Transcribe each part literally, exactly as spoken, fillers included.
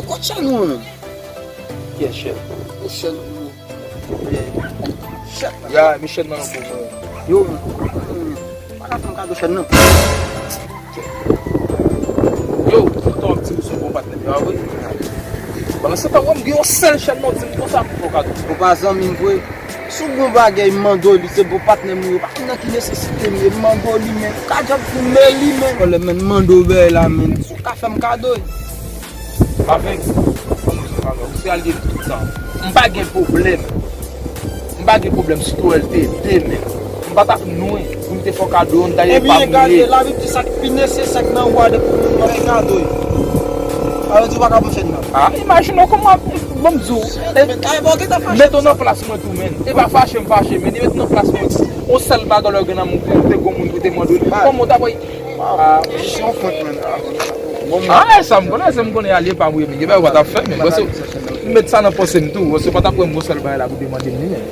Kot chèn ou an menm? Kiyès chèn? Chèn ou. Chèn nan. Ya, men chèn nan ankò, mwen. Yo, pa ka fè m kado chèn nan. Yo, tout tan w ap di m sou bon patnè m yo a vre. Pandan se tan, wè m gen yon sèl chèn nan, w di m konsa pou fè w kado. Ou pa zanmi m vre. Si w gen yon bagay, m mande w li, se bon patnè m ou ye. Pa konn nan ki nesesite m ye, m mande w li, men ou ka djòb pou m li, men. Vòlè, men, m mande w bagay la, men. Si w ka fè m kado. Avèk, ou se alye m tout tan. M pa gen pwoblèm. M pa gen pwoblèm, sitou wè l te de men. M pa t ap nwi pou m te fè w kado, m ta ye pa mouye. Ebyen, gade, Labib di sa k pi nesesè k nan ou a depi w fè kado. Alò, di w pa ka pou fè nan. A, imajine w kòman, ban m di w. Mete w nan plas mwen tou, men. E pa fache m fache, men mete w nan plas mwen. Yon sèl bagay lè w gen nan moun, te gon moun ki te mande w li. Kòman w ta pral Ah, se yon front, man. Ah, bon, ah, sa m konnen, se m konnen alye pa mouye, men gen bagay ou pa t ap fè, men. Wè se, m met sa nan panse m tou. Wè se w pa t ap wè m gon sèl bagay la pou demande m li, men.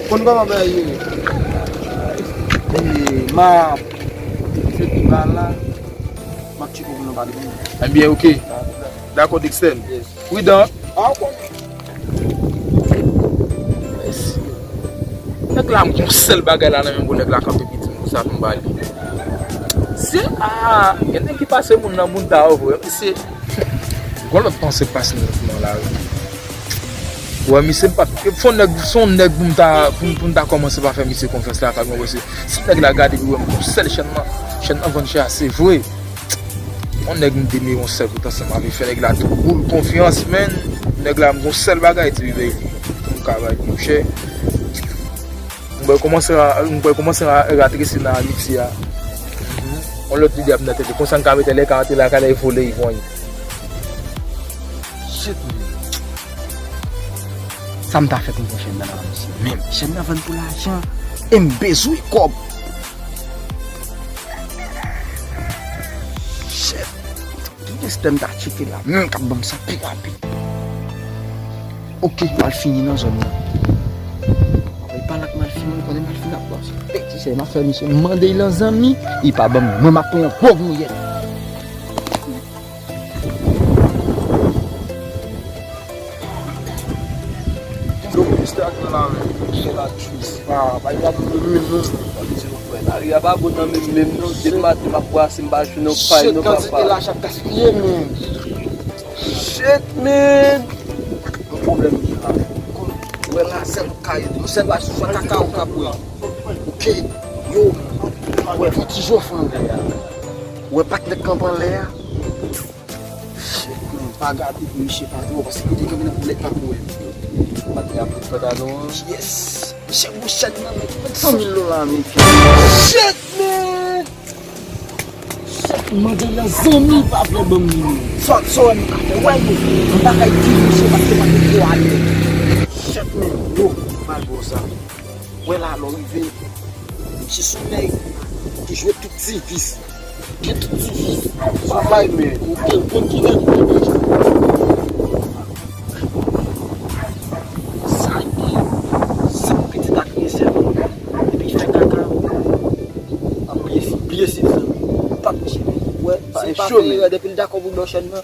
Konn kòman bagay yo ye. Eh, ma, se ki ba la, m ap tcheke pou nou pale. Ebyen, ok. Dakò, Dexter. Yes. Pridan. Ah, ou konnen. Mèsi. Nèg la, m gon sèl bagay la nan men m, nèg la kanpe piti m konsa pou m ba li. Se, ah, gen nèg ki pase moun nan moun ta yo vre, mesye. Gon lòt panse k pase nan, nan lari. Wè, misye, m p ap, fò nèg, se yon nèg pou m ta, pou, pou m ta kòmanse pa fè misye konfyans la, pa gen wè se, si nèg la gade, li wè m gon sèl chèn nan, chèn nan vann chè a, se vre. Yon nèg m te mete yon sèl kout ansanm avè fè nèg la tou boul konfyans, men nèg la m gon sèl bagay di li bay li pou m ka bay li monchè. M pral kòmanse a, m pral kòmanse a ratresi nan amitye a. Yon lòt lide ap nan tèt li. Konsa m ka mete lè ka antre lakay la, e vole, e vann. Shit, man. Sa m ta fè pou m pran chèn nan la, mesye. Men, chèn nan vann pou lajan. E m bezwen kòb. Shit. Ki Dexter m ta tcheke la menm k ap ban m sa pi rapid. Ok, m al fini nan zòn nan. Apre pa la k m al fini, ou konnen m al fini ap pase. Peti sè, m ap fè misye mande l an zanmi, li pa ban m. Mwen, m ap pran yon gwo mouyèt. Yo, Dexter ak nan la men. Misye la tris. Ah, pa gen moun menm non. Lari a pa bon nan menm menm non. Depi maten m ap brase, m pa jwenn yon pay non, papa. Shit, kantite lajan ap gaspiye, men. Shit, man. Yon pwoblèm gen la. Wè la, sèl ou ka ede. Yon sèl bagay, se swa kaka ou ka bwè. Ok. Yo. Wè, fè ti jòf anlè a. Wè, patnè kanpe anlè a. Shit, man, pa gade pou misye pa twò, paske kote kanpe nan poulèt pa pou wè. Patnè ap fè pantalon an. Yes! Misye gwo chèn nan, men, san mil dola ameriken. Shit, man! Shit, mande nan zanmi pa vle ban m li, non. Sa, sa w wè nou ka fè, wè nou. Nou pa kay di misye paske pa gen gwo ale. Shit, man, yo, mal bò sa. Wè la, lè w rive, misye se yon nèg ki jwe tout ti vis. Gen tout ti vis. Travay, men. Ou te konn ki nèg ou ye deja. Sa gen. Sa pitit ak mesye. Epi fè kaka. Ap bliye si, bliye si, zanmi. Pa bliye, men. Wè, si l pa fè erè, depi l dakò pou l ba w chèn nan,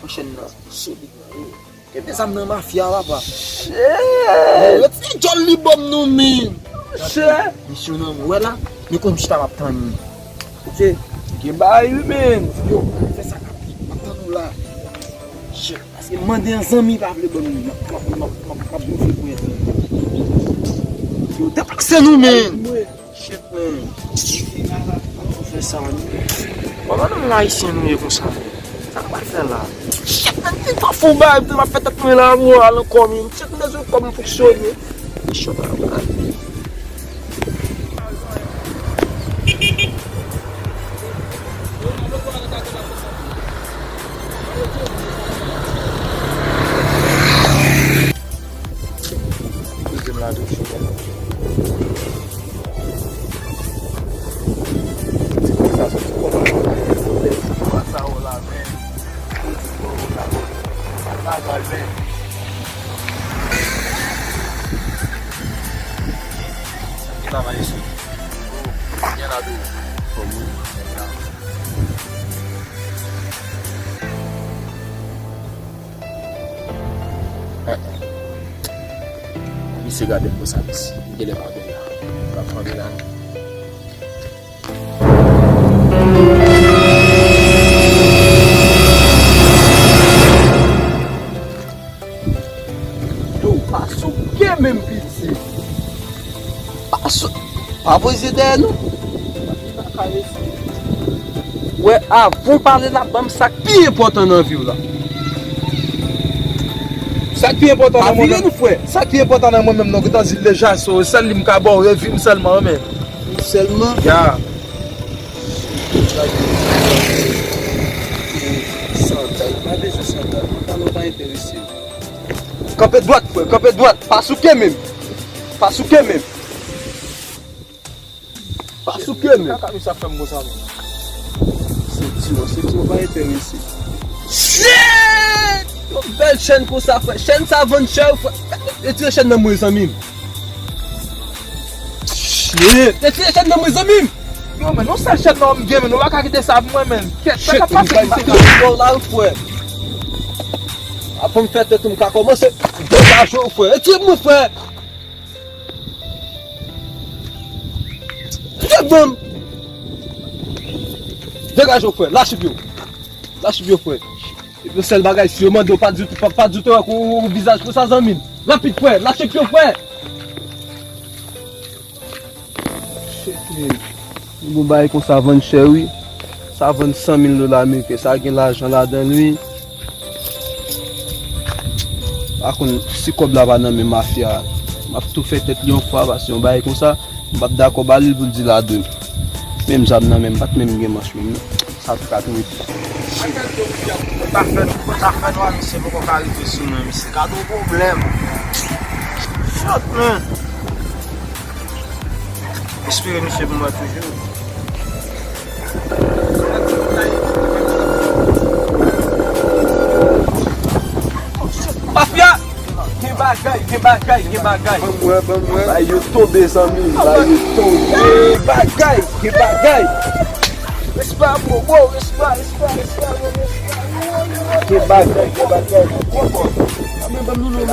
chèn nan solid, man. Kenbe zam nan mafya, papa. Shit! Yo, ti djòl li ban m nou, men. Shit! Misyon nan, wè la, men konn chita m ap tann li. Ok? Gen bagay, wi, men. Yo, fè sa rapid. M ap tann ou la. Shit, paske m mande yon zanmi pa vle ban m li. M ap, m ap, m ap, m ap, m ap gonfle ponyèt li. Yo, deplase nou, men. Shit, man. Fè sa, man. Kòman nou menm Ayisyen nou ye konsa, man? Sa nou pral fè la? Shit, man, te twò fou bay, m ap fè tèt mwen la, mwen al ankò, men. Shit, m bezwen kòb m fonksyone. Shit, man. Dezyèm la tou cho. Ti kòb sa soti kòman? Ti kòb sa yo la, men. Ti kòb sa yo la, men. Travay isit. Byen la tou. Kòm wi. Byen la. Misye gade m konsa, misye. M genlè pa byen la. M pa pran byen la. Yo, pa souke menm piti. Pa sou-, pa voye zye dèyè nou. Wè, avan w pale la, ban m sa k pi enpòtan nan vi w la. Sa k pi enpòtan nan mwen menm. Sa k pi enpòtan nan mwen menm, non, gentan di l deja, so, sèl li m ka ba w, revi m sèlman, men. Sèlman? Ya. Sandal, pa bezwen sandal. Pantalon pa enterese m. Kanpe dwat, frè, kanpe dwat. Pa souke menm. Pa souke menm. Pa souke menm. Kaka misye ap fè m konsa, menm. Senti w, senti w pa enterese. Shit! Yon bèl chèn konsa, frè. Chèn sa vann chè, frè. Retire chèn nan mwen, zanmi m. Shit! Retire chèn nan mwen, zanmi m. Yo, men, yon sèl chèn nan m gen, men, nou pa ka kite sa pou mwen, men. Kèt, sa k ap pase, misye? Bon, la, frè. Avan m fè tèt ou, m ka kòmanse degaje w, frè. Retire mwen, frè. Devan m! Degaje w, frè. Lache pye w. Lache pye w, frè. Epi yon sèl bagay, si yo mande w, pa di, pa, pa di w te wè kou, vizaj konsa, zanmi m. Rapid, frè. Lache pye w, frè. Shit, man. Yon bon bagay konsa vann chè, wi. Sa vann san mil dola ameriken. Sa gen lajan ladan l, wi. Pa konn si kòb la pa nan men mafya a. M ap tou fè tèt li yon fwa, paske yon bagay konsa, m p ap dakò ba li pou l di l a dwe m. Menm zam nan menm, m pa t menm gen manch menm, non. Sa tou ka tou rete. Sa fè, sa fè nwa, misye poko ka rive sou mwen, misye. Gad yon pwoblèm. Shit, man. Espere misye pou mwen toujou. Mafya! Gen bagay, gen bagay, gen bagay. Ban m wè, ban m wè. Bay yo tonbe, zanmi. Bay yo tonbe. Gen bagay, gen bagay. Respè, bro, bro, respè, respè, respè, bro, respè. Gen bagay, gen bagay. Ban m, ban m, non, non, men.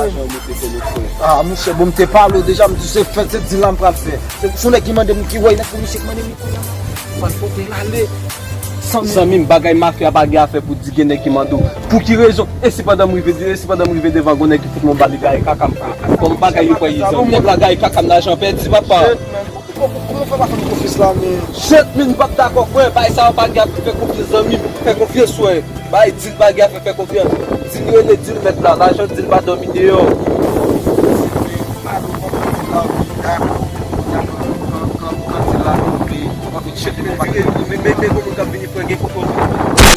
Ah, mesye, bon, m te pale w deja, m di se fè, se di la m pral fè. Se, se yon nèg ki mande m ki wè, nèg pou misye ki mande m li kounye a. Fò l fout l ale. Zanmi m, bagay mafya pa gen afè pou di gen nèg ki mande w. Pou ki rezon? E si pandan m rive, e si pandan m rive devan, gon nèg ki fout m yon bal, li gaye kaka m, frè? Bon, bagay yo kwè ye, zanmi. Nèg la gaye kaka m, lajan pèdi, papa. Kòman w fè pa fè m konfyans la, men? Shit, men m p ap dakò, frè. Bagay sa yo pa gen afè fè konfyans, zanmi m. Fè konfyans, frè. Bay, di l pa gen afè fè konfyans. Di l rele, di l mèt la. Lajan di l pa dòmi deyò.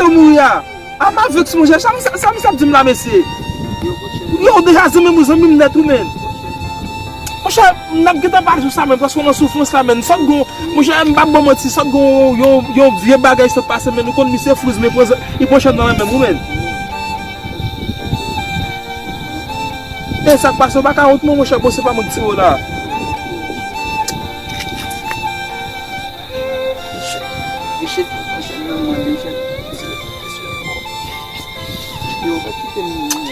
Ou mouri a? A m avèk, monchè, sa, sa, sa misye ap di m la, mesye? Yo, deja zanmi m, zanmi m nèt, wi, men. Monchè, n ap gentan pale sou sa, men, paske w nan soufrans la, men. Sòt gon, monchè, m p ap ba w manti, sòt gon yon, yon vye bagay sot pase, men. Nou konn misye friz, men pran, li pran chèn nan men m, wi, men. E sa k pase, w pa ka wont mwen, monchè, bon, se pa mwen k tire w la.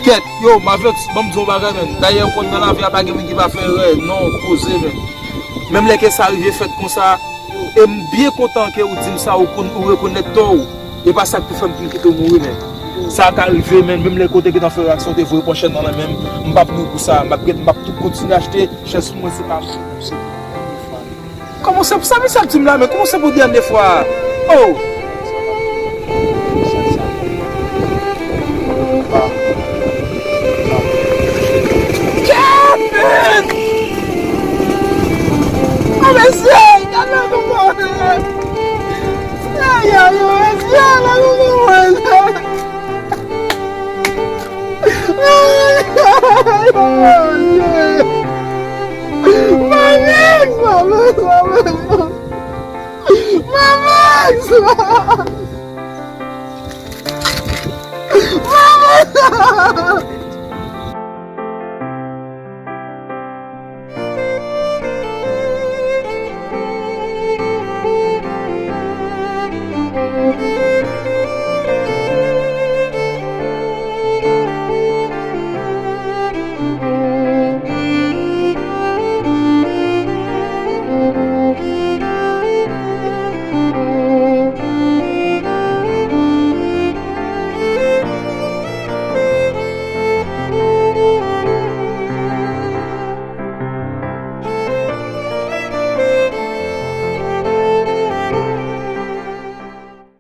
Kèt, yo, m avèk, ban m di yon bagay, men. Dayè, ou konn nan lavi a, pa gen moun ki pa fè erè, non, poze, men. Menm lè ke sa rive fèt konsa, e m byen kontan ke ou di m sa, ou konn, ou rekonèt tò w. E pa sa k pou fè m pou m kite w mouri, men. Sa ka rive, men, menm lè ke w te gentan fè aksyon, w te voye pran chèn nan nan men m, m p ap mouri pou sa. M ap gen, m ap tou kontinye achte chèn sou mwen, se pa mwen. Kòman se pou sa misye ap di m la, men kòman se pou dènye fwa a? Oh! Kevin! Oh, mesye, gade kòman. Ay, ay, ay, mesye, gade kòman. Manman! Manman! Manman! Manman! Manman!